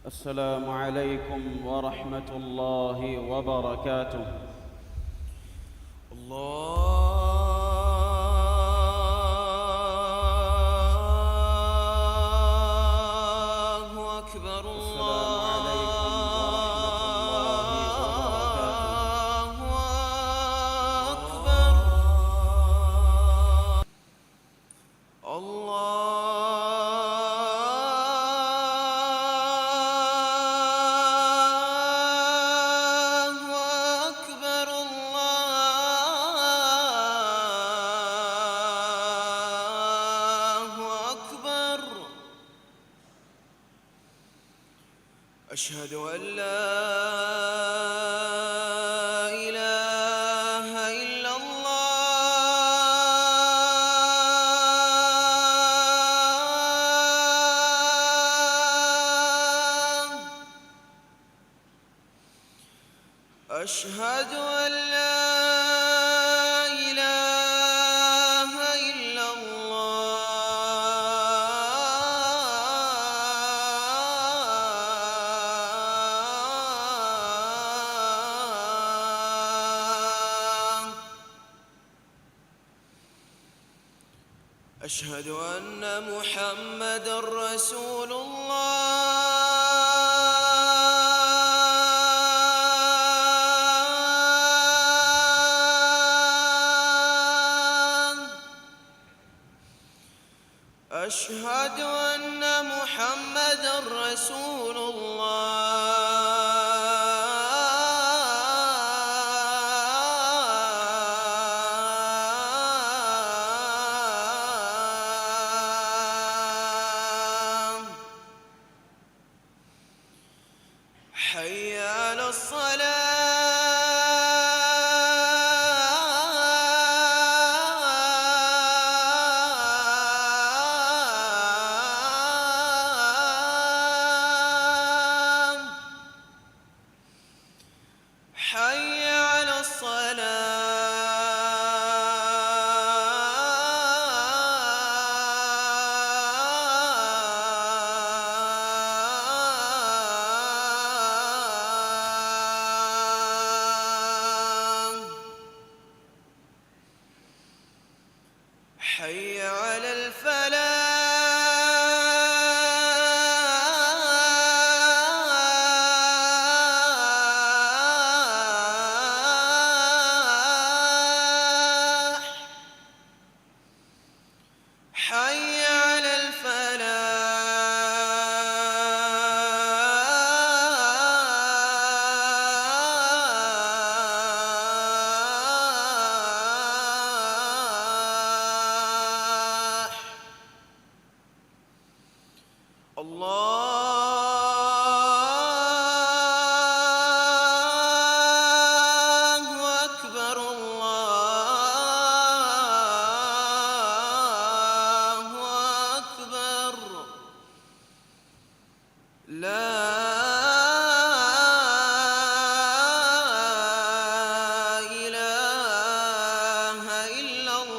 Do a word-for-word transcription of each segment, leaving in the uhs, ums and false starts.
السلام عليكم ورحمة الله وبركاته. الله أكبر. السلام عليكم ورحمة الله وبركاته. الله أكبر. الله أكبر، الله أكبر. أشهد أن لا إله إلا الله. أشهد أن لا إله إلا الله. أشهد أن محمدا رسول الله. أشهد أن محمدا رسول الله. حي على الصلاة. حي على الصلاة. حي على الفلاح. حي على الفلاح. الله أكبر، الله أكبر. لا إله إلا الله.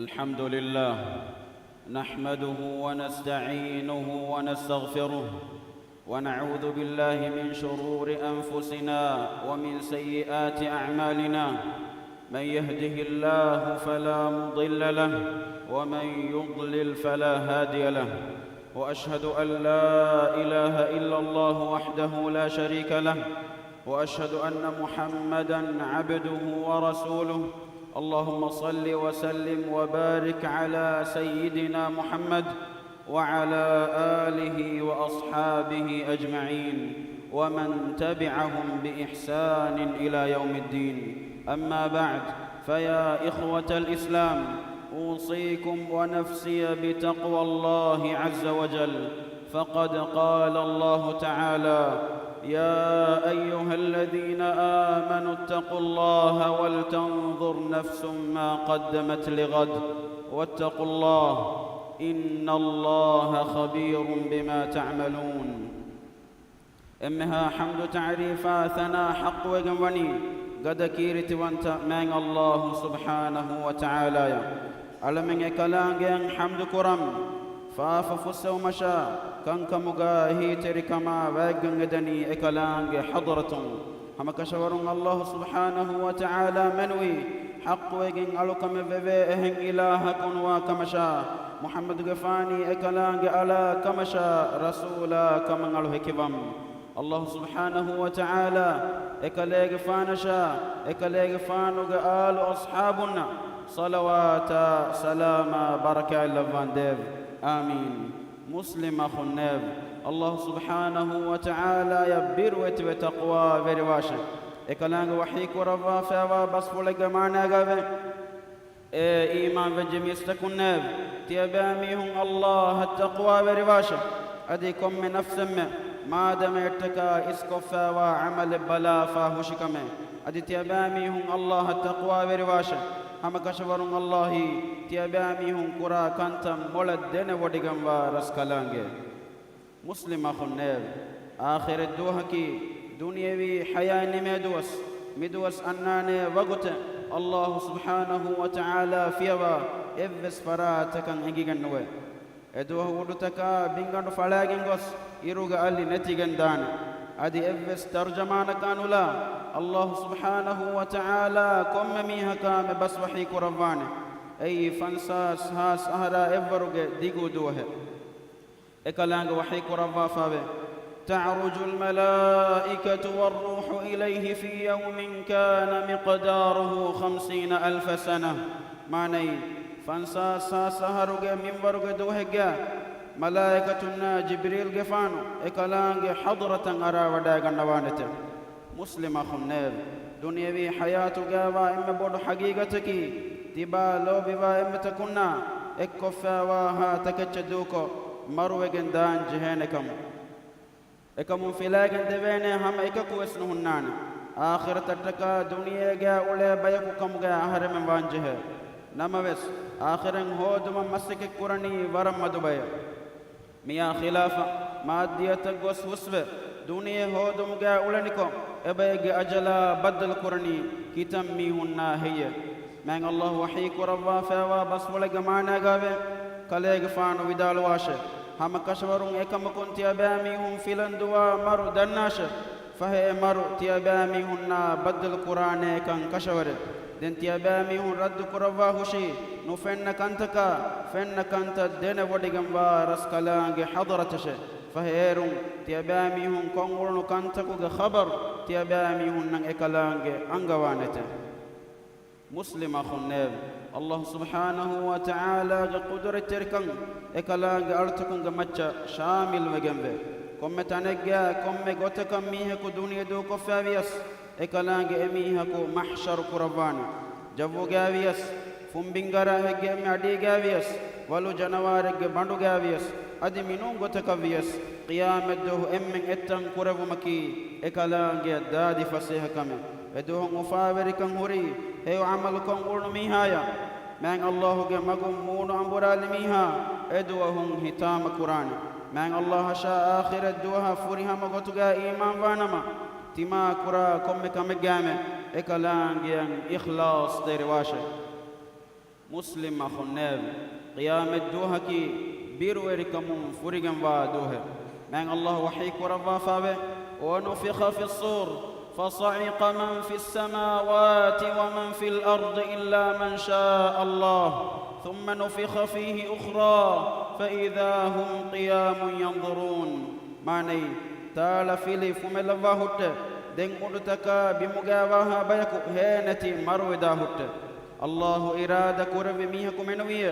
الحمد لله، نحمده ونستعينه ونستغفره، ونعوذ بالله من شرور أنفسنا ومن سيئات أعمالنا. من يهده الله فلا مضل له، ومن يضلل فلا هادي له. وأشهد أن لا إله إلا الله وحده لا شريك له، وأشهد أن محمدا عبده ورسوله. اللهم صل وسلم وبارك على سيدنا محمد وعلى آله وأصحابه أجمعين ومن تبعهم بإحسان إلى يوم الدين. أما بعد، فيا إخوة الإسلام، أوصيكم ونفسي بتقوى الله عز وجل، فقد قال الله تعالى: يا أيها الذين آمنوا اتقوا الله ولتنظر نفس ما قدمت لغد واتقوا الله إن الله خبير بما تعملون. އެންމެހާ ޙަމްދު ތަޢުރީފާ ސަނާ ޙައްޤުވެގެން ވަނީ ގަދަ ކީރިތިވަންތަ މާތް ﷲ ސުބްޙާނަހޫ ވަތަޢާލާއަށް. އަޅަމެން އެކަލާނގެއަށް ޙަމްދު ކުރަން، ފާފަ ފުއްސެވުމަށާ، ކަންކަމުގާ އެހީތެރިކަމާ ވައިގަން އެދަނީ އެކަލާނގެ ޙަޟްރަތުން. ހަމަކަށަވަރުން ﷲ ސުބްޙާނަހޫ ވަތަޢާލާ މެނުވީ، ޙައްޤުވެގެން އަޅުކަމެއް ވެވޭ އެހެން އިލާހަކު ނުވާ ކަމަށާ، މުޙައްމަދުގެފާނީ އެކަލާނގެ އަޅާ ކަމަށާ، ރަސޫލާ ކަމަށް އަޅު ހެކިވަން. ﷲ ސުބްޙާނަހޫ ވަތަޢާލާ އެކަލޭގެފާނަށާ، އެކަލޭގެފާނުގެ އާލު އަޞްޙާބުންނަށް ޞަލަވާތާ ސަލާމާ ބަރަކާތް ލައްވާނދޭވެ. އާމީން. މުސްލިމް އަޚުންނޭވެ! ﷲ ސުބްޙާނަހޫ ވަތަޢާލާއަށް ބިރުވެތިވެ ތަޤްވާވެރިވާށެ. އެކަލާނގެ ވަޙީ ކުރައްވާފައިވާ ބަސްފުޅެއްގެ މާނާގައިވޭ، އޭ އީމާންވެއްޖެ މީސްތަކުންނޭވެ! ތިޔަބައިމީހުން ﷲ އަށް ތަޤްވާވެރިވާށެ. އަދި ކޮންމެ ނަފްސެއްމެ މާދަމަޔަށްޓަކާ އިސްކޮށްފައިވާ ޢަމަލެއް ބަލާފާ ހުށިކަމެއް. އަދި ތިޔަބައިމީހުން ﷲ އަށް ތަޤްވާވެރިވާށެ. ހަމަކަށަވަރުން ﷲ އީ ތިޔަބައިމީހުން ކުރާ ކަންތައް މޮޅަށް ދެނެވޮޑިގެންވާ ރަސްކަލާނގެ. މުސްލިމް އަޚުންނޭވެ! އާޚިރަތް ދުވަހަކީ ދުނިޔެވީ ޙަޔާތް ނިމޭ ދުވަސް. މިދުވަސް އަންނާނޭ ވަގުތެއް ﷲ ސުބްޙާނަހޫ ވަތަޢާލާ ފިޔަވާ އެއްވެސް ފަރާތަކަށް އެނގިގެން ނުވޭ. އެދުވަހު އުޑުތަކާ ބިންގަނޑު ފަޅާގެން ގޮސް އިރުގެ އަލި ނެތިގެން ދާނެ. އަދި އެއްވެސް ތަރުޖަމާނަކާ ނުލާ، ﷲ ސުބްޙާނަހޫ ވަތަޢާލާ ކޮންމެ މީހަކާމެ ބަސް ވަޙީ ކުރައްވާނެ. އެއީ ފަންސާސް ހާސް އަހަރާ އެއްވަރުގެ ދިގު ދުވަހެއް. އެކަލާނގެ ވަޙީ ކުރައްވާފައިވޭ، تعرج الملائكة والروح إليه في يوم كان مقداره خمسين ألف سنة. މާނައީ، ފަންސާސް ހާސް އަހަރުގެ މިންވަރުގެ ދުވަހެއްގަ މަލާއިކަތުންނާ ޖިބްރީލްގެފާނު އެކަލާނގެ ޙަޟްރަތަށް އަރާވަޑައިގަންނަވާނެތެ. މުސްލިމް އަޚުންނޭވެ! ދުނިޔެވީ ޙަޔާތުގައިވާ އެންމެ ބޮޑު ޙަޤީޤަތަކީ، ތިބާ ލޯބިވާ އެންމެތަކުންނާ އެއްކޮށްފައިވާހާ ތަކެއްޗެއް ދޫކޮށް، މަރުވެގެން ދާން ޖެހޭނެ ކަމު. އެކަމުން ފިލައިގެން ދެވޭނެ ހަމަ އެކަކުވެސް ނުހުންނާނެ. އާޚިރަތަށްޓަކާ ދުނިޔޭގައި އުޅޭ ބަޔަކު ކަމުގައި އަހަރެމެން ވާންޖެހޭ. ނަމަވެސް، އާޚިރަތް ހޯދުމަށް މަސައްކަތް ކުރަނީ ވަރަށް މަދު ބަޔެއް. މިއާ ޚިލާފަށް، މާއްދިއްޔަތަށް ގޮސް ހުސްވެ، ދުނިޔެ ހޯދުމުގައި އުޅެނިކޮށް، އެބައެއްގެ އަޖަލާ ބައްދަލު ކުރަނީ ކިތަން މީހުންނާ ހެއްޔޭ؟ މާތް ﷲ ވަޙީ ކުރައްވާފައިވާ ބަސްފުޅެއްގެ މާނާގައިވޭ، ކަލޭގެފާނު ވިދާޅުވާށޭ، ހަމަކަށަވަރުން އެކަމަކުން ތިޔަބައިމީހުން ފިލަން ދުވާ މަރު ދަންނާށޭ. ފަހެ އެ މަރު ތިޔަބައިމީހުންނާ ބައްދަލު ކުރާނޭކަން ކަށަވަރޭ. ދެން ތިޔަބައިމީހުން ރައްދު ކުރައްވާ ހުށީ، ނުފެންނަ ކަންތަކާ، ފެންނަ ކަންތައް ދެނެވޮޑިގެންވާ ރަސްކަލާނގެ ޙަޟްރަތަށޭ. ފަހެ އޭރުން ތިޔަބައިމީހުން ކޮށްއުޅުނު ކަންތަކުގެ ޚަބަރު ތިޔަބައިމީހުންނަށް އެކަލާނގެ އަންގަވާނެތެ. މުސްލިމް އަޚުންނޭވެ! ﷲ ސުބްޙާނަހޫ ވަތަޢާލާގެ ޤުދުރަތްތެރިކަން އެކަލާނގެ އަޅުތަކުންގެ މައްޗަށް ޝާމިލްވެގެންވޭ. ކޮންމެ ތަނެއްގައި ކޮންމެ ގޮތަކަށް މީހަކު ދުނިޔެ ދޫކޮށްފައިވިޔަސް، އެކަލާނގެ އެމީހަކު މަޙްޝަރު ކުރައްވާނެ. ޖައްވުގައިވިޔަސް، ފުނބިންގަރާ ހެއްގެ އެންމެ އަޑީގައިވިޔަސް، ވަލު ޖަނަވާރެއްގެ ބަނޑުގައިވިޔަސް، އަދި މިނޫން ގޮތަކަށްވިޔަސް، ޤިޔާމަތްދުވަހު އެންމެން އެއްތަން ކުރެއްވުމަކީ އެކަލާނގެއަށް ދާދި ފަސޭހަކަމެއް. އެދުވަހު އުފާވެރިކަން ހުރީ ހެޔޮ ޢަމަލުކޮށް އުޅުނު މީހާޔަށް. މާތް ﷲ ގެ މަގުން މޫނު އަނބުރާލި މީހާ އެދުވަހުން ހިތާމަ ކުރާނެ. މާތް ﷲ އަށާ އާޚިރަތް ދުވަހަށް ފުރިހަމަ ގޮތުގައި އީމާންވާނަމަ، ތިމާ ކުރާ ކޮންމެ ކަމެއްގައިމެ އެކަލާނގެއަށް އިޚްލާޞްތެރިވާށޭ. މުސްލިމް އަޚުންނޭވެ! ޤިޔާމަތްދުވަހަކީ ބިރުވެރިކަމުން ފުރިގެންވާ ދުވަހެއް. މާތް ﷲ ވަޙީ ކުރައްވާފައިވޭ، ونفخ في الصور فصعق من في السماوات ومن في الأرض إلا من شاء الله ثم نفخ فيه أخرى فإذا هم قيام ينظرون. މާނައީ، ތާޅަ ފިލި ފުމެލައްވާ ހުއްޓެ، ދެން އުޑުތަކާ ބިމުގައިވާހާ ބަޔަކު ހޭނެތި މަރުވެދާ ހުއްޓެ. ﷲ އިރާދަ ކުރެއްވި މީހަކު މެނުވިއޭ،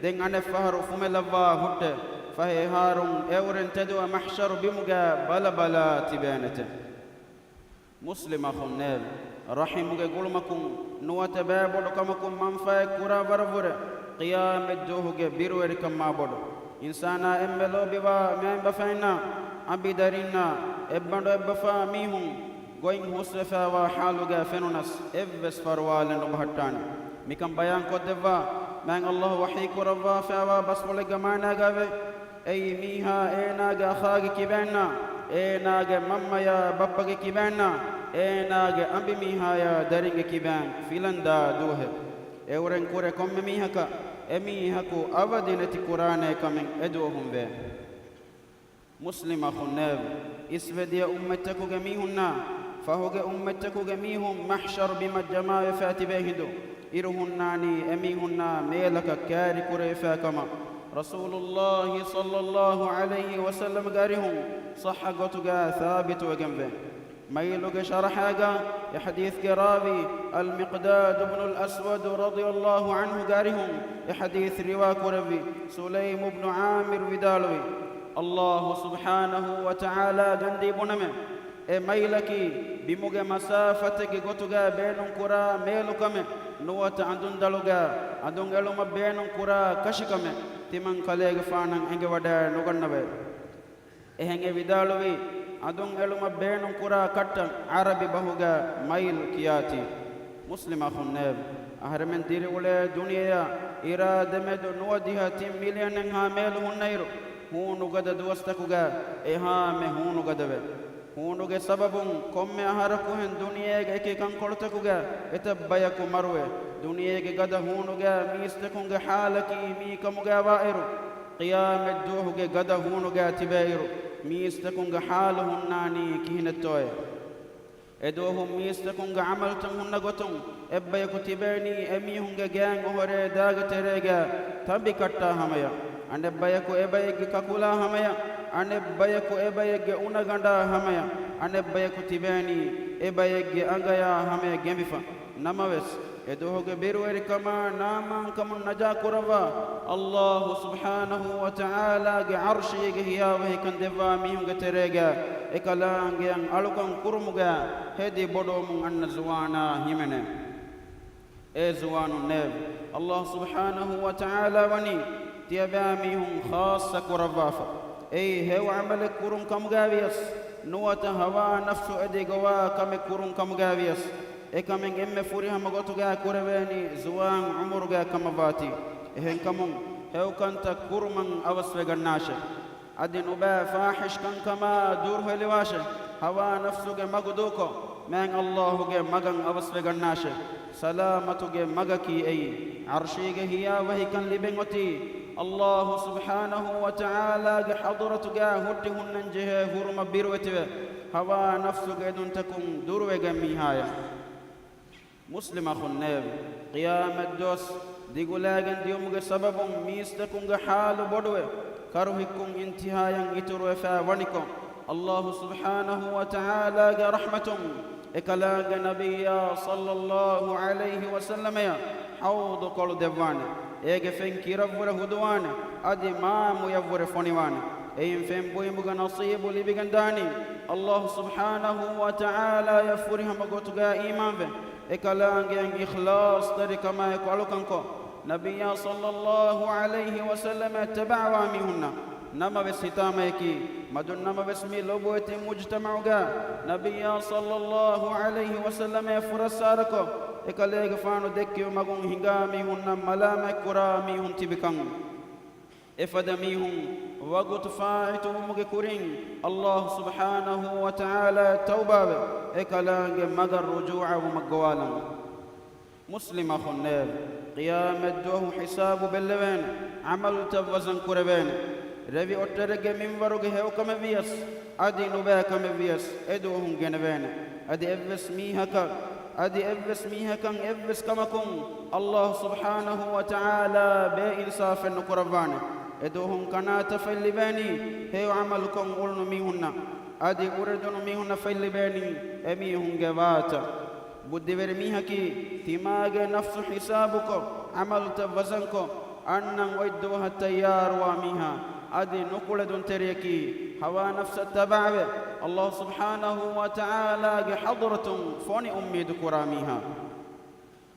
ދެން އަނެއްފަހަރު ފުމެލައްވާ ހުއްޓެ. ފަހެ އެހާރުން އެއުރެން ތެދުވެ މަޙްޝަރު ބިމުގައި ބަލަބަލާ ތިބޭނެތެ. މުސްލިމް އަޚުންނޭވެ! ރަޙިމުގެ ގުޅުމަކުން ނުވަތަ ބައިބޮޑު ކަމަކުން މަންފާއެއް ކުރާ ވަރަށްވުރެ ޤިޔާމަތްދުވަހުގެ ބިރުވެރިކަން މާބޮޑު. އިންސާނާ އެންމެ ލޯބިވާ މައިންބަފައިންނާ، އަނބިދަރިންނާ، އެއްބަނޑު އެއްބަފާ މީހުން ގޮތް ހުސްވެފާވާ ޙާލުގަ ފެނުނަސް، އެއްވެސް ފަރުވާލެއް ނުބަހައްޓާނެ. މިކަން ބަޔާންކޮށްދެއްވާ، މާތް ﷲ ވަޙީ ކުރައްވާފާވާ ބަސްފުޅެއްގެ މާނާގައިވޭ، އެއީ މީހާ އޭނާގެ އަޚާގެ ކިބައިންނާ، އޭނާގެ މަންމަޔާ ބައްޕަގެ ކިބައިންނާ، އޭނާގެ އަނބިމީހާޔާ ދަރިންގެ ކިބައިން ފިލަންދާ ދުވަހެއް. އެއުރެން ކުރެ ކޮންމެ މީހަކަށް އެމީހަކު އަވަދި ނެތި ކުރާނޭ ކަމެއް އެދުވަހުން ވޭ. މުސްލިމް އަޚުންނޭވެ! އިސްވެދިޔަ އުއްމަތްތަކުގެ މީހުންނާ ފަހުގެ އުއްމަތްތަކުގެ މީހުން މަޙްޝަރު ބިމަށް ޖަމާވެފަ ތިބޭ ހިނދު، އިރު ހުންނާނީ އެމީހުންނާ މޭލަކަށް ކައިރި ކުރެވިފަ ކަމަށް ރަސޫލުﷲ ޞައްލަﷲ ޢަލައިހި ވަސައްލަމްގެ އަރިހުން ޞައްޙަ ގޮތުގަ ސާބިތުވެގެންވޭ. މައިލުގެ ޝަރަޙާގަ އެ ޙަދީޘްގެ ރާވީ އަލްމިޤްދާދު ބުނުލް އަސްވަދު ރަޟިޔަﷲ ޢަންހުގެ އަރިހުން އެ ޙަދީޘް ރިވާ ކުރެއްވި ސުލައިމު ބްނު ޢާމިރު ވިދާޅުވި، ﷲ ސުބްޙާނަހޫ ވަތަޢާލާ ގަންދީ ބުނަމޭ، އެ މައިލަކީ ބިމުގެ މަސާފަތެއްގެ ގޮތުގަ ބޭނުންކުރާ މޭލުކަމެއް ނުވަތަ އަނދުންދަޅުގަ އަނދުން އެޅުމަށް ބޭނުންކުރާ ކަށިކަމެއް ތިމަން ކަލޭގެފާނަށް އެނގިވަޑައި ނުގަންނަވައެވެ. އެހެން އެ ވިދާޅުވީ، އަނދުން އެޅުމަށް ބޭނުން ކުރާ ކަށްޓަށް ޢަރަބި ބަހުގަ މައިލް ކިޔާތީ. މުސްލިމް އަޚުންނޭވެ! އަހަރެމެން ދިރިއުޅޭ ދުނިޔެއާ އިރާ ދެމެދު ނުވަދިހަ ތިން މިލިއަނެއްހާ މޭލު ހުންނައިރު، ހޫނުގަދަ ދުވަސްތަކުގަ އެހާމެ ހޫނުގަދަވޭ. ހޫނުގެ ސަބަބުން ކޮންމެ އަހަރަކުހެން ދުނިޔޭގެ އެކި ކަންކޮޅުތަކުގަ އެތައް ބަޔަކު މަރުވޭ. ދުނިޔޭގެ ގަދަ ހޫނުގަ މީސްތަކުންގެ ޙާލަކީ މިއީ ކަމުގައިވާއިރު، ޤިޔާމަތްދުވަހުގެ ގަދަ ހޫނުގައި ތިބޭއިރު، މީސްތަކުންގެ ޙާލު ހުންނާނީ ކިހިނެއްތޯއޭ؟ އެދުވަހު މީސްތަކުންގެ ޢަމަލުތައް ހުންނަ ގޮތުން، އެއްބަޔަކު ތިބޭނީ އެމީހުންގެ ގާތް އޮހޮރޭ ދާގެ ތެރޭގަ ތަނބި ކައްޓާ ހަމަޔަށް، އަނެއްބަޔަކު އެބައެއްގެ ކަކުލާ ހަމަޔަށް، އަނެއްބަޔަކު އެބައެއްގެ އުނަގަނޑާ ހަމަޔަށް، އަނެއްބަޔަކު ތިބޭނީ އެބައެއްގެ އަނގަޔާ ހަމަޔަށް ގެނބިފަ. ނަމަވެސް، އެދުވަހުގެ ބިރުވެރިކަމާ ނާމާންކަމުން ނަޖާ ކުރައްވާ ﷲ ސުބްޙާނަހޫ ވަތަޢާލާގެ ޢަރްޝީގެ ހިޔާވަހިކަން ދެއްވާ މީހުންގެ ތެރޭގަ އެކަލާނގެއަށް އަޅުކަން ކުރުމުގަ ހެދި ބޮޑުވަމުން އަންނަ ޒުވާނާ ހިމެނޭ. އޭ ޒުވާނުންނޭވެ! ﷲ ސުބްޙާނަހޫ ވަތަޢާލާ ވަނީ ތިޔަބައިމީހުން ޚާއްޞަ ކުރައްވާފަ. އެއީ ހެޔޮ ޢަމަލެއް ކުރުން ކަމުގައިވިޔަސް، ނުވަތަ ހަވާ ނަފްސު އެދި ގޮވާ ކަމެއް ކުރުން ކަމުގައިވިޔަސް، އެކަމެއް އެންމެ ފުރިހަމަ ގޮތުގައި ކުރެވޭނީ ޒުވާން ޢުމުރުގައި ކަމަށްވާތީ. އެހެންކަމުން، ހެޔޮކަންތައް ކުރުމަށް އަވަސްވެގަންނާށޭ. އަދި ނުބައި ފާޙިޝް ކަންކަމާ ދުރުހެލިވާށޭ. ހަވާ ނަފްސުގެ މަގު ދޫކޮށް، މާތް ﷲގެ މަގަށް އަވަސްވެގަންނާށޭ. ސަލާމަތުގެ މަގަކީ އެއީ. ޢަރްޝީގެ ހިޔާވަހިކަން ލިބެން އޮތީ، ﷲ ސުބްޙާނަހޫ ވަތަޢާލާގެ ޙަޟުރަތުގައި ހުއްޓި ހުންނަން ޖެހޭ ހުރުމަށް ބިރުވެތިވެ، ހަވާ ނަފްސުގެ އެދުންތަކުން ދުރުވެގެން މީހާޔަށް. މުސްލިމް އަޚުންނޭވެ! ޤިޔާމަތްދުވަސް ދިގުލާގެން ދިޔުމުގެ ސަބަބުން މީސްތަކުންގެ ޙާލު ބޮޑުވެ، ކަރުހިއްކުން އިންތިހާޔަށް އިތުރުވެފަ ވަނިކޮށް، ﷲ ސުބްޙާނަހޫ ވަތަޢާލާގެ ރަޙްމަތުން އެކަލާނގެ ނަބިއްޔާ ޞައްލަﷲު ޢަލައިހި ވަސައްލަމަޔަށް ޙައުޟު ކޮޅު ދެއްވާނެ. އޭގެ ފެން ކިރަށްވުރެ ހުދުވާނެ. އަދި މާ މުޔަށްވުރެ ފޮނިވާނެ. އެއިން ފެން ބުއިމުގެ ނަޞީބު ލިބިގެންދާނީ، ﷲ ސުބްޙާނަހޫ ވަތަޢާލާޔަށް ފުރިހަމަ ގޮތުގައި އީމާންވެ، އެކަލާނގެއަށް އިޚްލާޞްތެރިކަމާއެކު އަޅުކަންކޮށް، ނަބިއްޔާ ޞައްލަﷲު ޢަލައިހި ވަސައްލަމައަށް ތަބަޢަވާ މީހުންނަށް. ނަމަވެސް ހިތާމަޔަކީ، މަދުން ނަމަވެސް މި ލޮބުވެތި މުޖްތަމަޢުގަ ނަބިއްޔާ ޞައްލަﷲު ޢަލައިހި ވަސައްލަމައަށް ފުރައްސާރަކޮށް، އެކަލޭގެފާނު ދެއްކިވި މަގުން ހިނގާ މީހުންނަށް މަލާމަތްކުރާ މީހުން ތިބިކަން. އެފަދަ މީހުން ވަގުތު ފާއިތުވުމުގެ ކުރިން، ﷲ ސުބްޙާނަހޫ ވަތަޢާލާއަށް ތައުބާވެ، އެކަލާނގެ މަގަށް ރުޖޫޢަވުމަށް ގޮވާލަން. މުސްލިމް އަޚުންނޭވެ! ޤިޔާމަތްދުވަހު ޙިސާބު ބެއްލެވޭނެ، ޢަމަލުތައް ވަޒަން ކުރެވޭނެ. ރެވި އޮށްޓަރެއްގެ މިންވަރުގެ ހެޔޮކަމެއްވިޔަސް، އަދި ނުބައިކަމެއްވިޔަސް، އެދުވަހުން ގެނެވޭނެ. އަދި އެއްވެސް މީހަކަށް، އަދި އެއްވެސް މީހަކަށް އެއްވެސް ކަމަކުން ﷲ ސުބްޙާނަހޫ ވަތަޢާލާ ބޭއިންސާފެއް ނުކުރައްވާނެ. އެދުވަހުން ކަނާތަށް ފަތްލިބޭނީ ހެޔޮ ޢަމަލުކޮށް އުޅުނު މީހުންނަށް. އަދި އުރެދުނު މީހުންނަށް ފަތްލިބޭނީ އެމީހުންގެ ވާތަށް. ބުއްދިވެރި މީހަކީ ތިމާގެ ނަފްސު ޙިސާބުކޮށް، ޢަމަލުތައް ވަޒަންކޮށް، އަންނަން އޮތް ދުވަހަށް ތައްޔާރުވާ މީހާ. އަދި ނުކުޅެދުންތެރިޔަކީ ހަވާ ނަފްސަށް ތަބަޢަވެ، ﷲ ސުބްޙާނަހޫ ވަތަޢާލާގެ ޙަޟްރަތުން ފޮނި އުއްމީދު ކުރާ މީހާ.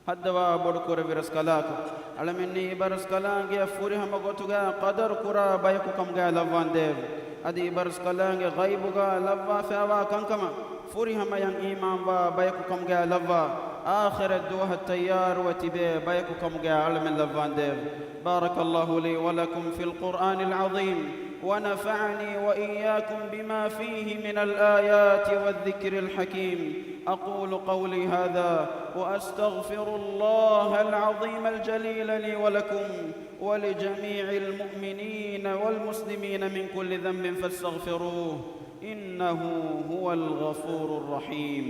ހައްދަވާ ބޮޑު ކުރެއްވި ރަސްކަލާކޮ، އަޅަމެންނީ އިބަރަސްކަލާނގެއަށް ފުރިހަމަ ގޮތުގައި ޤަދަރު ކުރާ ބަޔަކު ކަމުގައި ލައްވާނދޭވެ. އަދި އިބަރަސްކަލާނގެ ޣައިބުގަ ލައްވާފައިވާ ކަންކަމަށް ފުރިހަމަޔަށް އީމާންވާ ބަޔަކު ކަމުގައި ލައްވާ، އާޚިރަތް ދުވަހަށް ތައްޔާރުވެ ތިބޭ ބަޔަކު ކަމުގައި އަޅަމެން ލައްވާނދޭވެ. بارك الله لي ولكم في القرآن العظيم، ونفعني وإياكم بما فيه من الآيات والذكر الحكيم. أقول قولي هذا وأستغفر الله العظيم الجليل لي ولكم ولجميع المؤمنين والمسلمين من كل ذنب فاستغفروه، إنه هو الغفور الرحيم.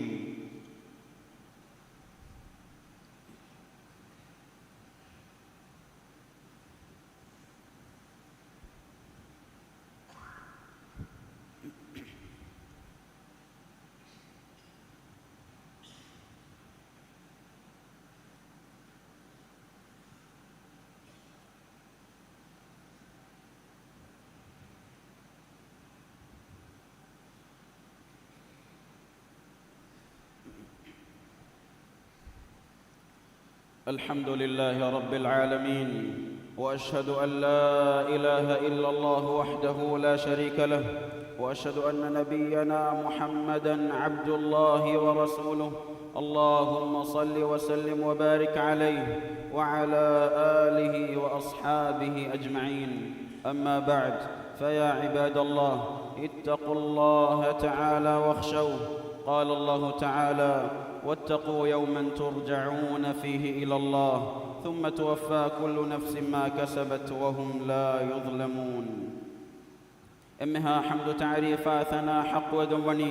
الحمد لله رب العالمين، وأشهد أن لا إله إلا الله وحده لا شريك له، وأشهد أن نبينا محمدا عبد الله ورسوله. اللهم صل وسلم وبارك عليه وعلى آله وأصحابه أجمعين. أما بعد، فيا عباد الله، اتقوا الله تعالى واخشوه. قال الله تعالى: واتقوا يوما ترجعون فيه إلى الله ثم توفى كل نفس ما كسبت وهم لا يظلمون. އެންމެހާ ޙަމްދު ތަޢުރީފާ ސަނާ ޙައްޤުވެގެން ވަނީ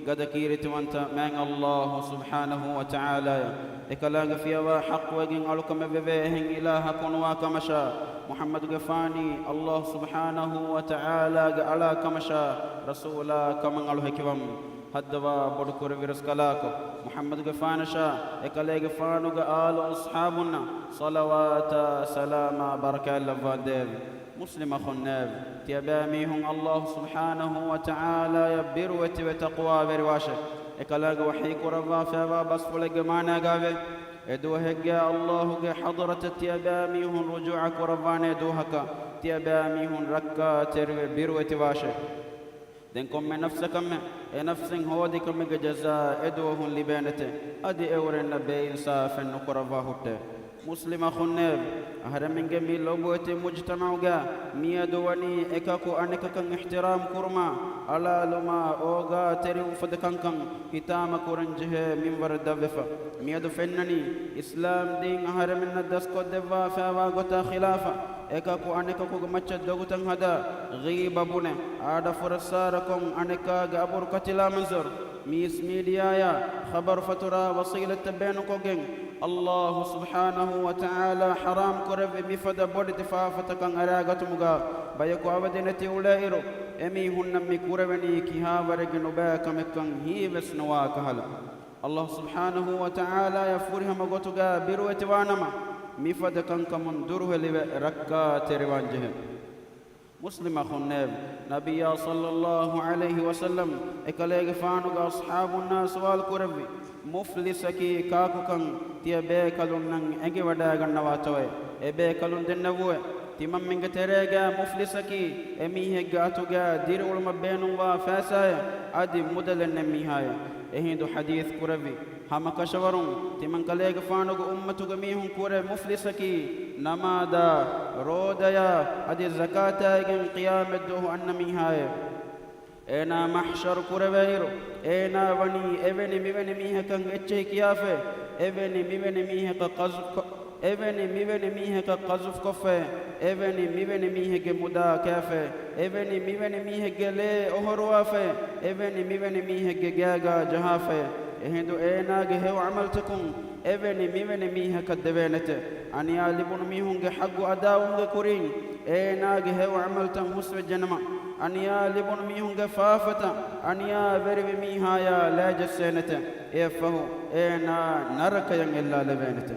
ގަދަ ކީރިތިވަންތަ މާތް ﷲ ސުބްޙާނަހޫ ވަތަޢާލާއަށް. އެކަލާނގެ ފިޔަވާ ޙައްޤުވެގެން އަޅުކަމެއް ވެވޭ އެހެން އިލާހަކު ނުވާ ކަމަށާ، މުޙައްމަދުގެފާނީ ﷲ ސުބްޙާނަހޫ ވަތަޢާލާގެ އަޅާ ކަމަށާ، ރަސޫލާ ކަމަށް އަޅު ހެކިވަމުން. ހައްދަވާ ބޮޑު ކުރެއްވި ރަސްކަލާކޮ، މުޙައްމަދުގެފާނަށާ، އެކަލޭގެފާނުގެ އާލު އަޞްޙާބުންނަށް ޞަލަވާތާ ސަލާމާ ބަރަކާތް ލައްވާނދޭވެ. މުސްލިމް އަޚުންނޭވެ! ތިޔަބައިމީހުން ﷲ ސުބްޙާނަހޫ ވަތަޢާލާއަށް ބިރުވެތިވެ ތަޤްވާވެރިވާށެ! އެކަލާނގެ ވަޙީ ކުރައްވާފައިވާ ބަސްފުޅެއްގެ މާނާގައިވޭ، އެ ދުވަހެއްގައި ﷲގެ ޙަޟްރަތަށް ތިޔަބައިމީހުން ރުޖޫޢަ ކުރައްވާނޭ ދުވަހަކަށް، ތިޔަބައިމީހުން ރައްކާތެރިވެ ބިރުވެތިވާށެ! ދެން ކޮންމެ ނަފްސަކަށްމެ އެ ނަފްސެއް ހޯދި ކަމެއްގެ ޖަޒާ އެ ދުވަހުން ލިބޭނެތެ. އަދި އެއުރެންނަށް ބޭއިންސާފެއް ނުކުރައްވާ ހުއްޓޭ. މުސްލިމް އަޚުންނޭވެ! އަހަރެމެންގެ މި ލޮބުވެތި މުޖްތަމަޢުގަ މިއަދު ވަނީ އެކަކު އަނެކަކަށް އިޙްތިރާމް ކުރުމާ، އަޅާލުމާ، އޯގާތެރިވުން ފަދަ ކަންކަން ހިތާމަ ކުރަން ޖެހޭ މިންވަރެއް ދަށްވެފަ. މިއަދު ފެންނަނީ، އިސްލާމް ދީން އަހަރެމެންނަށް ދަސްކޮށްދެއްވާފައިވާ ގޮތާ ޚިލާފަށް، އެކަކު އަނެކަކުގެ މައްޗަށް ދޮގުތައް ހަދާ، ޣީބަ ބުނެ، އާޑަ ފުރައްސާރަކޮށް އަނެކާގެ އަބުރު ކަތިލާ މަންޒަރު، މީސް މީޑިއާޔާ ޚަބަރު ފަތުރާ ވަސީލަތްތައް ބޭނުންކޮށްގެން، ﷲ ސުބްޙާނަހޫ ވަތަޢާލާ ޙަރާމް ކުރެއްވި މިފަދަ ބޮޑެތި ފާފަތަކަށް އަރާގަތުމުގަ ބަޔަކު އަވަދި ނެތި އުޅޭއިރު، އެމީހުންނަށް މި ކުރެވެނީ ކިހާވަރެއްގެ ނުބައި ކަމެއްކަން ހީވެސް ނުވާ ކަހަލަ. ﷲ ސުބްޙާނަހޫ ވަތަޢާލާއަށް ފުރިހަމަ ގޮތުގަ ބިރުވެތިވާނަމަ، މިފަދަ ކަންކަމުން ދުރުހެލިވެ ރައްކާތެރިވާންޖެހޭ. މުސްލިމް އަޚުންނޭވެ! ނަބިއްޔާ ޞައްލައްލާހު ޢަލައިހި ވަސައްލަމް އެކަލޭގެފާނުގެ އަޞްޙާބުންނާ ސުވާލު ކުރެއްވި، މުފްލިސަކީ ކާކުކަން ތިޔަ ބޭކަލުންނަށް އެނގިވަޑައިގަންނަވާތޯއޭ؟ އެބޭކަލުން ދެންނެވުއޭ، ތިމަންމެންގެ ތެރޭގަ މުފްލިސަކީ އެމީހެއްގެ އަތުގަ ދިރިއުޅުމަށް ބޭނުންވާ ފައިސާއެއް އަދި މުދަލެއް ނެތް މީހާއޭ. އެހިނދު ޙަދީޘް ކުރެއްވި، ހަމަކަށަވަރުން ތިމަންކަލޭގެފާނުގެ އުއްމަތުގެ މީހުން ކުރެ މުފްލިސަކީ، ނަމާދާ، ރޯދަޔާ އަދި ޒަކާތާއިގެން ޤިޔާމަތްދުވަހު އަންނަ މީހާއޭ. އޭނާ މަޙްޝަރު ކުރެވޭއިރު، އޭނާ ވަނީ އެވެނި މިވެނި މީހަކަށް އެއްޗެހި ކިޔާފައި، އެވެނި މިވެނި މީހަކަށް ޤަޒުފް ކޮ-، އެވެނި މިވެނި މީހަކަށް ޤަޒުފް ކޮށްފައި، އެވެނި މިވެނި މީހެއްގެ މުދާ ކައިފައި، އެވެނި މިވެނި މީހެއްގެ ލޭ އޮހޮރުވާފައި، އެވެނި މިވެނި މީހެއްގެ ގާގާ ޖަހާފައި. އެހިނދު އޭނާގެ ހެޔޮ ޢަމަލުތަކުން އެވެނި މިވެނި މީހަކަށް ދެވޭނެތެ. އަނިޔާ ލިބުނު މީހުންގެ ޙައްޤު އަދާވުމުގެ ކުރިން އޭނާގެ ހެޔޮ ޢަމަލުތައް ހުސްވެއްޖެނަމަ، އަނިޔާ ލިބުނު މީހުންގެ ފާފަތައް އަނިޔާވެރިވި މީހާޔާ ލައިޖެއްސޭނެތެ. އެއަށްފަހު އޭނާ ނަރަކަޔަށް އެއްލާލެވޭނެތެ.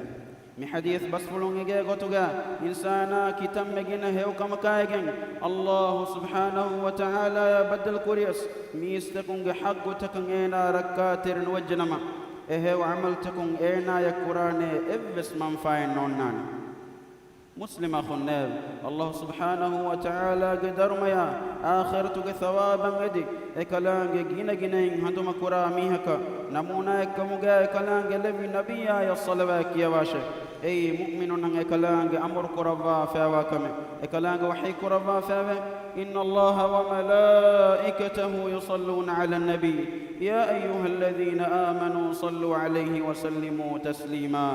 މި ޙަދީޘް ބަސްފުޅުން އެނގޭ ގޮތުގަ އިންސާނާ ކިތަންމެ ގިނަ ހެޔޮ ކަމަކާއިގެން ﷲ ސުބްޙާނަހޫ ވަތަޢާލާޔާ ބައްދަލު ކުރިޔަސް، މީސްތަކުންގެ ޙައްޤުތަކަށް އޭނާ ރައްކާތެރި ނުވެއްޖެނަމަ، އެ ހެޔޮ ޢަމަލުތަކުން އޭނާޔަށް ކުރާނޭ އެއްވެސް މަންފާއެއް ނޯންނާނެ. މުސްލިމް އަޚުންނޭވެ! ﷲ ސުބްޙާނަހޫ ވަތަޢާލާގެ ދަރުމަޔާ އާޚިރަތުގެ ޘަވާބަށް އެދި، އެކަލާނގެ ގިނަ ގިނައިން ހަނދުމަކުރާ މީހަކަށް ނަމޫނާއެއްކަމުގައި އެކަލާނގެ ލެއްވި ނަބިއްޔާޔަށް ޞަލަވާތް ކިޔަވާށޭ. އެއީ މުއުމިނުންނަށް އެކަލާނގެ އަމުރު ކުރައްވާފައިވާ ކަމެއް. އެކަލާނގެ ވަޙީ ކުރައްވާފައިވޭ، إن الله وملائكته يصلون على النبي يا أيها الذين آمنوا صلوا عليه وسلموا تسليما.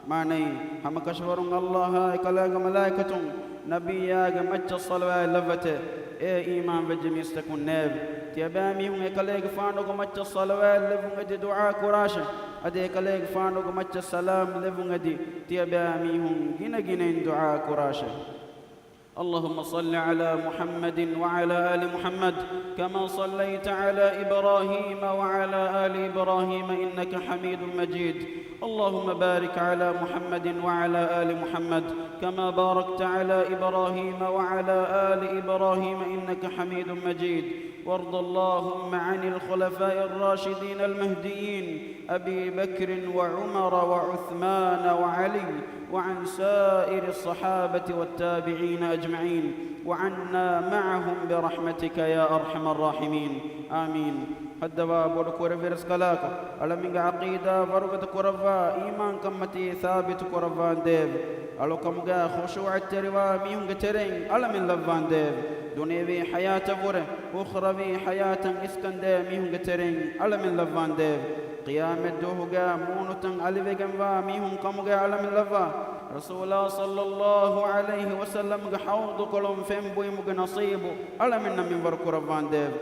މާނައީ، ހަމަކަށަވަރުން ﷲ އާ އެކަލާނގެ މަލާއިކަތުން ނަބިއްޔާގެ މައްޗަށް ޞަލަވާތް ލައްވަތޭ. އޭ އީމާން ވެއްޖެ މީސްތަކުންނޭވެ! ތިޔަބައިމީހުން އެކަލޭގެފާނުގެ މައްޗަށް ޞަލަވާތް ލެއްވުން އެދި ދުޢާ ކުރާށޭ. އަދި އެކަލޭގެފާނުގެ މައްޗަށް ސަލާމް ލެއްވުން އެދި ތިޔަބައިމީހުން ގިނަ ގިނައިން ދުޢާ ކުރާށޭ. اللهم صل على محمد وعلى آل محمد كما صليت على إبراهيم وعلى آل إبراهيم إنك حميد مجيد. اللهم بارك على محمد وعلى آل محمد كما باركت على إبراهيم وعلى آل إبراهيم إنك حميد مجيد. وارض اللهم عن الخلفاء الراشدين المهديين أبي بكر وعمر وعثمان وعلي وعن سائر الصحابة والتابعين أجمعين وعنا معهم برحمتك يا أرحم الراحمين. آمين. ހައްދަވާ ބޮޑު ކުރެއްވި ރަސްކަލާކޮ، އަޅަމެންގެ ޢަޤީދާ ވަރުގަދަ ކުރައްވާ، އީމާންކަންމަތީ ޘާބިތު ކުރައްވާނދޭވެ! އަޅުކަމުގައި ޚުޝޫޢަތްތެރިވާ މީހުންގެ ތެރެއިން އަޅަމެން ލައްވާނދޭވެ! ދުނިޔަވީ ޙަޔާތަށްވުރެ އުޚްރަވީ ޙަޔާތަށް އިސްކަންދޭ މީހުންގެ ތެރެއިން އަޅަމެން ލައްވާނދޭވެ! ޤިޔާމަތްދުވަހުގައި މޫނުތަން އަލިވެގެންވާ މީހުން ކަމުގައި އަޅަމެން ލައްވާ، ރަސޫލާ ޞައްލައްލާހު ޢަލައިހި ވަސައްލަމްގެ ޙައުޟުކޮޅުން ފެން ބުއިމުގެ ނަޞީބު އަޅަމެންނަށް މިންވަރު ކުރައްވާނދޭވެ!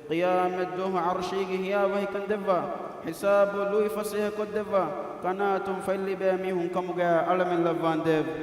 ޤިޔާމަތްދުވަހު ޢަރުޝީގެ ހިޔާވަހިކަން ދެއްވާ، ޙިސާބު ލުއި ފަސޭހަކޮށްދެއްވާ، ޤަނާތުން ފަތްލިބޭ މީހުން ކަމުގައި އަޅަމެން ލައްވާނދޭވެ!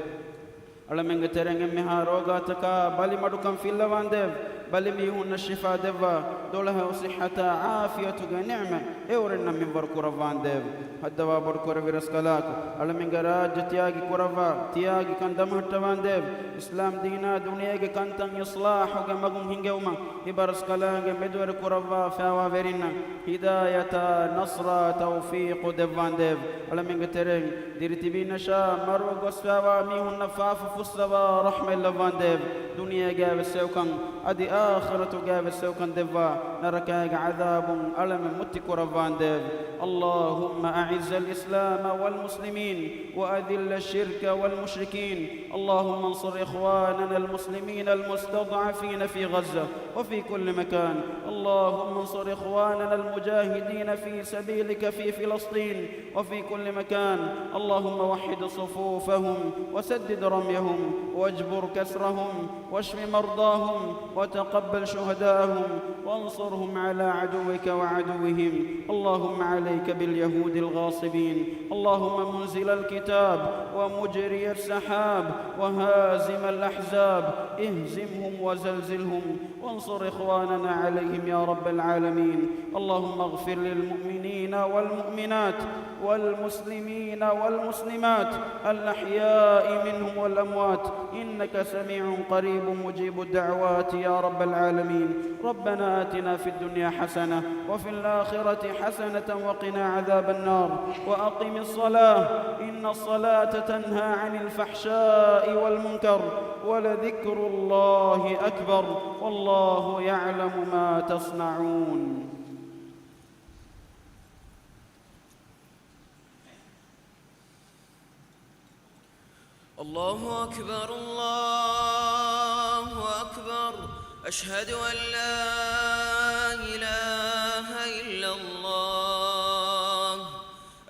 އަޅަމެންގެ ތެރެއިން އެންމެހާ ރޯގާތަކާ ބަލިމަޑުކަން ފިއްލަވާނދޭވެ! ބަލިމީހުންނަށް ޝިފާ ދެއްވާ، ދޮޅަހައު ޞިއްޙަތާ ޢާފިޔަތުގެ ނިޢުމަތް އެއުރެންނަށް މިންވަރު ކުރައްވާނދޭވެ! ހައްދަވާ ބޮޑު ކުރެއްވި ރަސްކަލާކޮ، އަޅަމެންގެ ރާއްޖެ ތިޔާގި ކުރައްވާ، ތިޔާގިކަން ދަމަހައްޓަވާނދޭވެ! އިސްލާމް ދީނާ ދުނިޔޭގެ ކަންތައް އިޞްލާޙުގެ މަގުން ހިންގެވުމަށް އިބަރަސްކަލާނގެ މެދުވެރި ކުރައްވާފައިވާ ވެރިންނަށް ހިދާޔަތާ، ނަޞްރާ، ތައުފީޤު ދެއްވާނދޭވެ! އަޅަމެންގެ ތެރެއިން ދިރިތިބީ ނަށާ މަރުވެ ގޮސްފައިވާ މީހުންނަށް ފާފަ ފުއްސަވާ ރަޙްމަތް ލައްވާނދޭވެ! ދުނިޔޭގައިވެސް ސެވުކަން އަދި އާޚިރަތުގައިވެސް ސެވުކަން ދެއްވާ، ނަރަކައިގެ ޢަޛާބުން އަޅަމެން މުއްތި ކުރައްވާނދޭވެ! اللهم أعز الإسلام والمسلمين وأذل الشرك والمشركين. اللهم انصر إخواننا المسلمين المستضعفين في غزة وفي كل مكان. اللهم انصر إخواننا المجاهدين في سبيلك في فلسطين وفي كل مكان. اللهم وحد صفوفهم وسدد رميهم واجبر كسرهم واشف مرضاهم وتقبل شهداءهم وانصرهم على عدوك وعدوهم. اللهم عليك باليهود الغاصبين. اللهم منزل الكتاب ومجري السحاب وهازم الأحزاب، اهزمهم وزلزلهم وانصر إخواننا عليهم يا رب العالمين. اللهم اغفر للمؤمنين والمؤمنات والمسلمين والمسلمات الأحياء منهم والأموات إنك سميع قريب مجيب الدعوات يا رب العالمين. ربنا آتنا في الدنيا حسنة وفي الآخرة حسنة وقنا عذاب النار. وأقم الصلاة إن الصلاة تنهى عن الفحشاء والمنكر ولذكر الله أكبر والله يعلم ما تصنعون. الله أكبر، الله أكبر. أشهد أن لا إله إلا الله.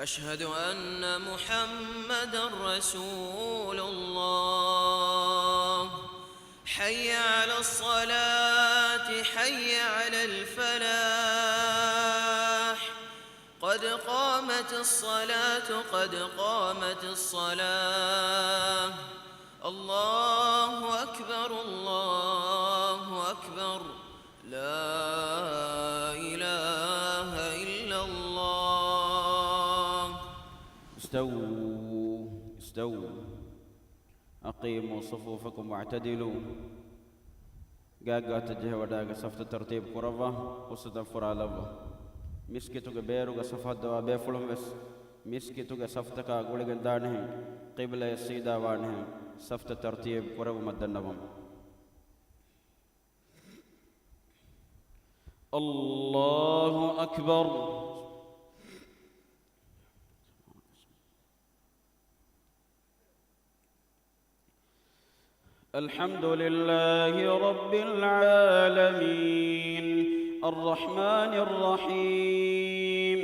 أشهد أن محمدا رسول الله. حي على الصلاة، حي على الفلاح. قد قامت الصلاة، قد قامت الصلاة. الله أكبر، الله أكبر. لا إله إلا الله. استووا، استووا. أقيموا صفوفكم واعتدلوا. ގާތްގާތަށް ޖެހިވަޑައިގެން ސަފުތައް ތަރުތީބު ކުރައްވާ، އުސްތަށް ފުރާލައްވާ. މިސްކިތުގެ ބޭރުގަ ސަފު ހައްދަވާ ބޭފުޅުން ވެސް މިސްކިތުގެ ސަފުތަކާ ގުޅިގެން ދާނެހެން، ޤިބްލަޔަށް ސީދާ ވާނެހެން، ސަފްތައް ތަރްތީބު ކުރެއްވުމަށް ދަންނަވަމު. الله أكبر. الحمد لله رب العالمين. الرحمن الرحيم.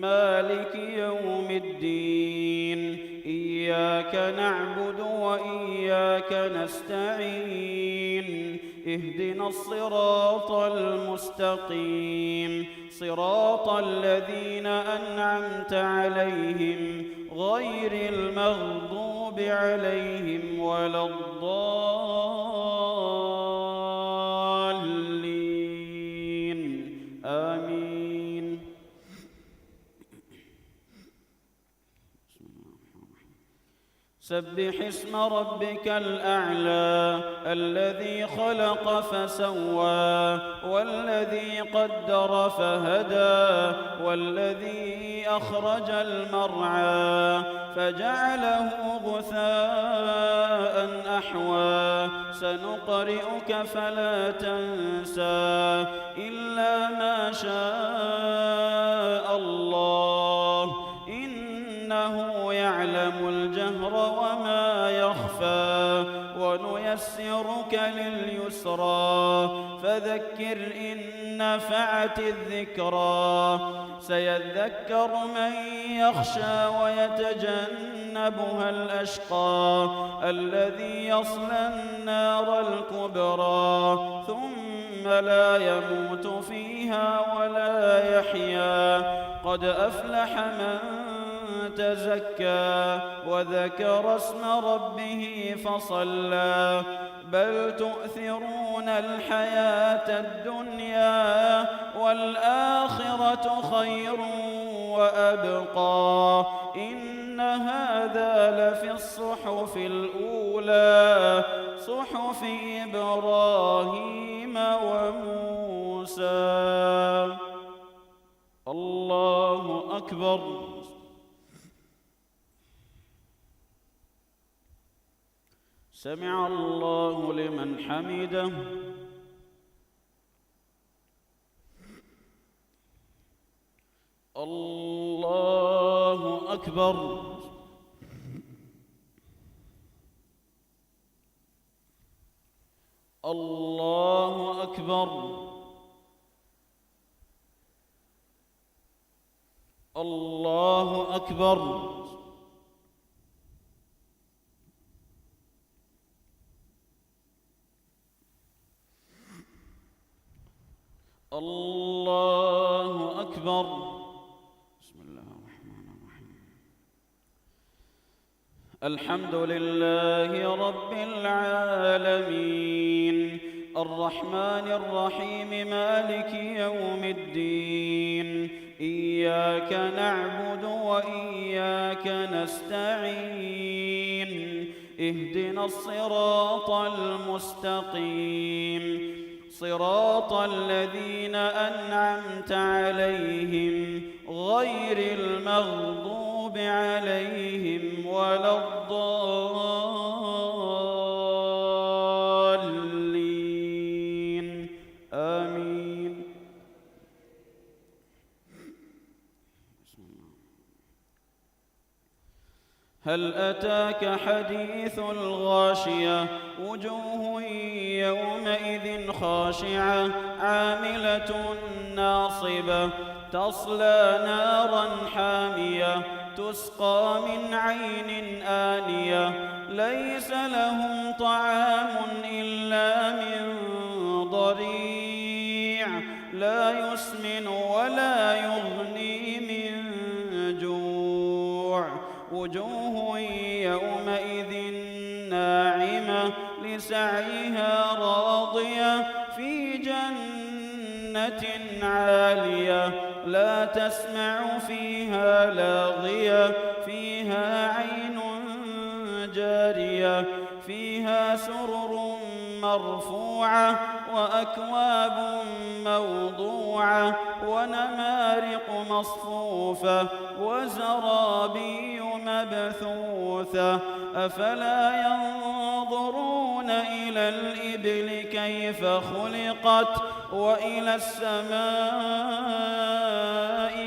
مالك يوم الدين. إياك نعبد وإياك نستعين. اهدنا الصراط المستقيم. صراط الذين أنعمت عليهم غير المغضوب عليهم ولا الضالين. آمين. سبح اسم ربك الأعلى. الذي خلق فسوى، والذي قدر فهدى، والذي أخرج المرعى، فجعله غثاء أحوى. سنقرئك فلا تنسى إلا ما شاء الله، إنه يعلم الجهر وما يخفى، ونيسرك لليسرى، فذكر إن نفعت الذكرى، سيذكر من يخشى ويتجنبها الأشقى، الذي يصلى النار الكبرى، ثم لا يموت فيها ولا يحيا. قد أفلح من تزكى وذكر اسم ربه فصلى. بل تؤثرون الحياة الدنيا والآخرة خير وأبقى. إن هذا لفي الصحف الأولى، صحف إبراهيم وموسى. الله أكبر. سمع الله لمن حمده. الله أكبر. الله أكبر. الله أكبر. الله أكبر. بسم الله الرحمن الرحيم. الحمد لله رب العالمين. الرحمن الرحيم. مالك يوم الدين. إياك نعبد وإياك نستعين. اهدنا الصراط المستقيم. صراط الذين أنعمت عليهم غير المغضوب عليهم ولا الضالين. آمين. هل أتاك حديث الغاشية. وجوه يومئذ خاشعة. عاملة ناصبة. تصلى نارا حامية. تسقى من عين آنية. ليس لهم طعام إلا من ضريع. لا يسمن ولا يغني من جوع. وجوه يومئذ ناعمة. لسعيها راضية. في جنة عالية. لا تسمع فيها لاغية. فيها عين جارية، فيها سرر مرفوعة، وأكواب موضوعة، ونمارق مصفوفة، وزرابي مبثوثة. أفلا ينظرون إلى الإبل كيف خلقت، وإلى السماء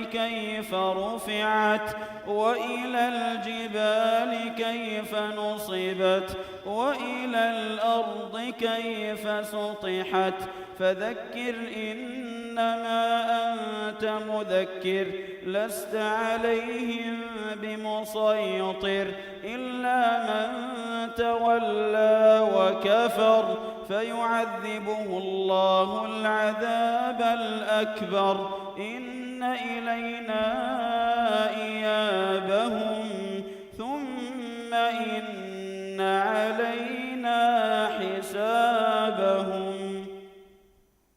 كيف رفعت، وإلى الجبال كيف نصبت، وإلى الأرض كيف سطحت. فذكر إنما أنت مذكر، لست عليهم بمسيطر، إلا من تولى وكفر، فيعذبه الله العذاب الأكبر، إن إلينا إيابهم، ثم إن علينا حسابهم.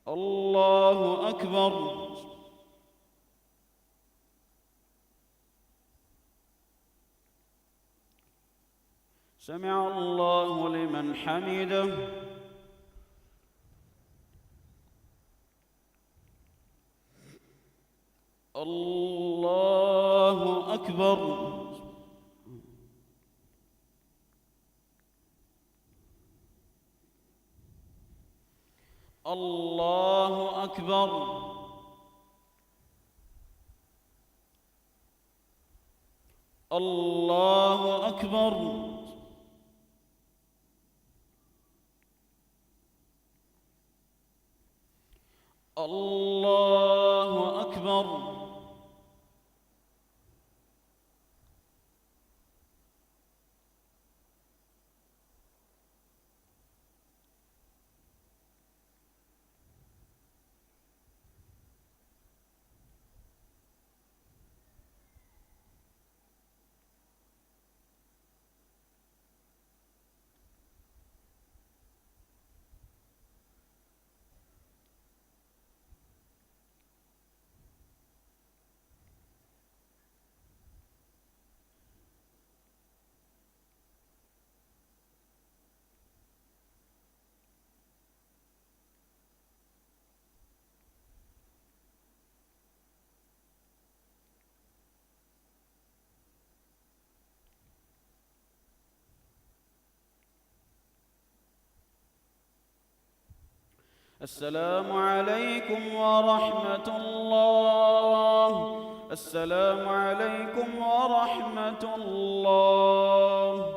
الله أكبر. سمع الله لمن حمده. الله أكبر. الله أكبر. الله أكبر. الله أكبر. السلام عليكم ورحمة الله. السلام عليكم ورحمة الله.